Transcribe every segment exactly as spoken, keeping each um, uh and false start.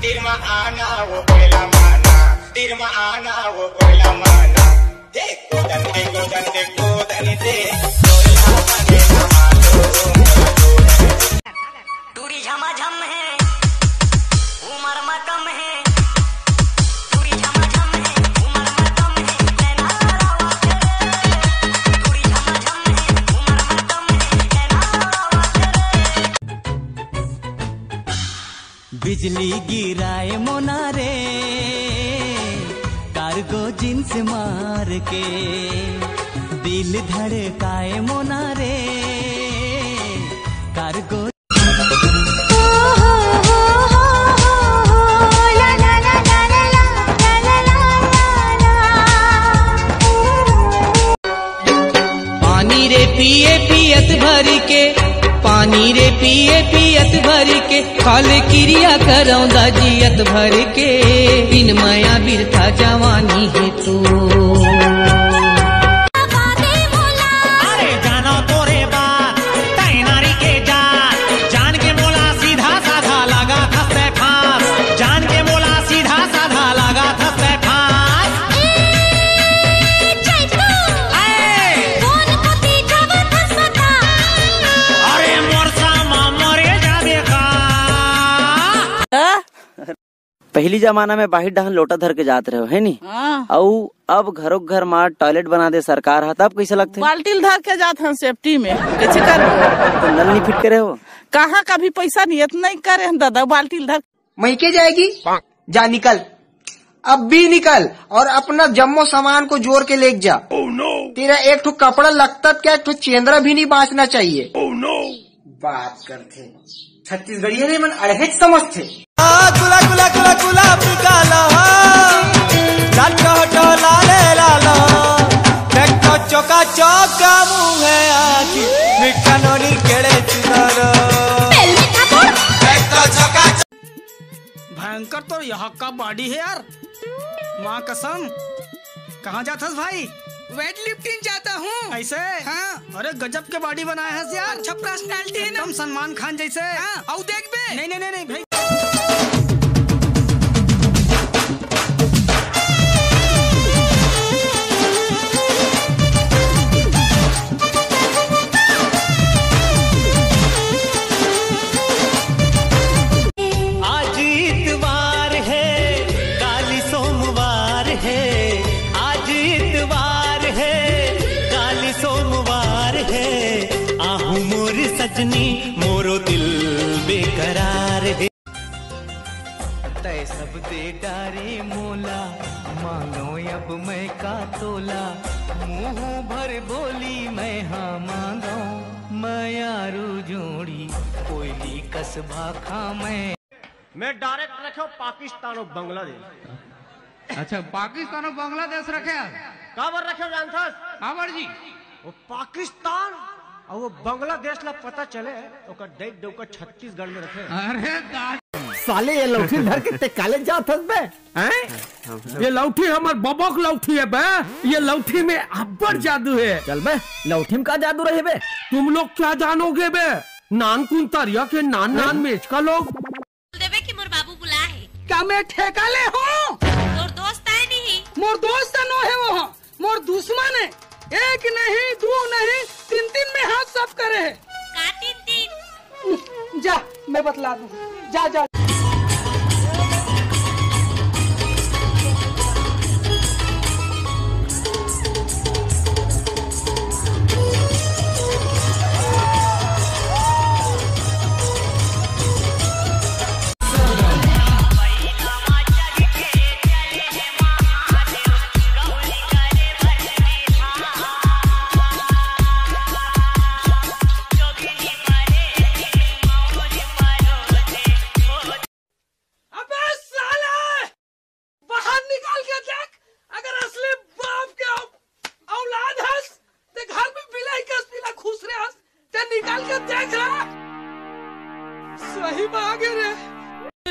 तीर में आना वो कोयला माना, तीर में आना वो कोयला माना। दे गोदन दे, गोदन दे, गोदन दे। टूरी झमाझम है, उमर में कम है। टूरी झमाझम है, उमर में कम है। नैना लड़ावा के रे। टूरी झमाझम है, उमर में कम है। नैना लड़ावा के रे। बिजली गिराए मोना रे, कार्गो जींस मार के। दिल धड़काए मोना रे, कार्गो। पानी रे पिए पियत भर के, पानी रे पिए पियत भर के, खाले किरिया करौंदा जियत भर के, बिन मया बिरथा जवानी हे तू। अरे जानो तोरे बात, तैनारी के जात, जान के मोला सीधा साधा लगा था सैफास, जान के मोला सीधा साधा लगा था सैफास। ए, चैतू, ए। कौन कोती जावत हस बता? अरे मोर सामा मरे जाबे का? पहली जमाना में बाहिर डहन लोटा धर के जात रहे हो, है नी? हाँ। अउ अब घरों घर मार टॉयलेट बना दे सरकार ह, तब कैसे लगथे? बाल्टी ल धर के जात हन सेफ्टी में, कैसे कर? तो नल नहीं फिट करे हो? कहाँ कभी पैसा नियत नहीं करे हन दादा, बाल्टी ल धर। मइके जाएगी, जा निकल, अब भी निकल और अपना जम्मो सामान को जोर के लेके जा। तेरा एक ठो कपड़ा लगता क्या, एक ठो चेंदरा भी नहीं बांचना चाहिए। बात करथे छत्तीसगढ़िया रे मन अड़हेच समझथे। आ, गुला, गुला, गुला, गुला, पिकाला, लाटो, टो, लाले, लालो, पेटो, चोका, चोका, मुंह है आखी, मीठा नोनी केड़े चिनारो। पेटो, चोका, भयंकर तो यहाँ का बॉडी है यार, माँ कसम। कहाँ जात हस भाई? वेट लिफ्टिंग जाता हूँ। ऐसे? हाँ। अरे गजब के बॉडी बनाए हस यार। अच्छा पर्सनालिटी है ना? एकदम सलमान खान जैसे। हाँ, अउ देख बे। नहीं, नहीं, नहीं, नहीं भाई। आज इतवार है, काली सोमवार है। आज इतवार है, काली सोमवार है। आहू मोर सजनी, मोरो दिल बेकरार है। तै सब दे डारे मोला, मांगो अब मैं का तोला। मुंह भर बोली मैं हाँ मांगो, मयारू जोड़ी कोयली कस भाखा मैं। मैं डायरेक्ट रखे पाकिस्तान और बांग्लादेश। अच्छा, पाकिस्तान और बांग्लादेश रखे हस? काबर रखे जानथस? काबर जी? वो पाकिस्तान और वो बांग्लादेश ला पता चले, ओकर डेट डौका छत्तीसगढ़ में रखे। अरे दा- साले ये लौठी धर के ते काले जात हस बे? हैं? ये लौठी हमर बबक लौठी है बे। ये लौठी में अब्बड़ जादू है। चल बे, लौठी में का जादू रहे बे? तुम लोग क्या जानोगे बे? नानकुन तरिया के नान नान मेचका लोग। बोल देबे कि मोर बाबू बुला है। का मैं ठेका ले हूँ? तोर दोस्त आए नहीं। मोर दोस्त नो है वो, मोर दुश्मन है। एक नहीं, दो नहीं, तीन तीन में हाथ साफ करे है। का तीन तीन? जा, मैं बतला दूँ। जा, जा। अबे साले, बाहर निकाल के देख, अगर असली बाप के औ-, औलाद हस, ते घर में बिलाई कस बिला खुश रहे हस, ते निकाल के देख रहा। सही मांगे रे।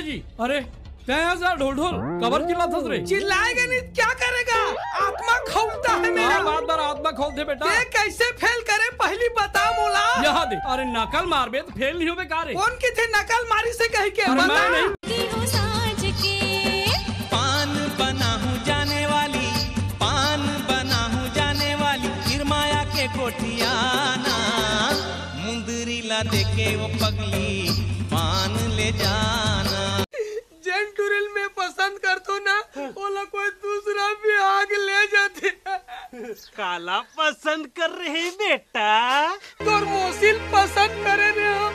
जी, अरे, तैं ऐसा ढोल ढोल, कबर चिल्लाथस रे? चिल्लाएगा नहीं, क्या करेगा? आत्मा खौलता है मेरा। बार बार आत्मा खोलते बेटा। ते कैसे फेल करे, पहली बता मोला। यहाँ दे। अरे, नकल मारबे तो फेल नहीं होबे का रे? कौन की थे नकल मारी से कह के? अरे, बता। मैं नहीं। हो साँझ सियाना, मुंदरी ला देके वो पगली पान ले जाना। जेन टुरी ल मैं पसंद करथों ना, ओला कोई दूसरा बिहा के ले जाथे। काला पसंद कर रहे बेटा? तोर मौसी ल पसंद करे रहे हो।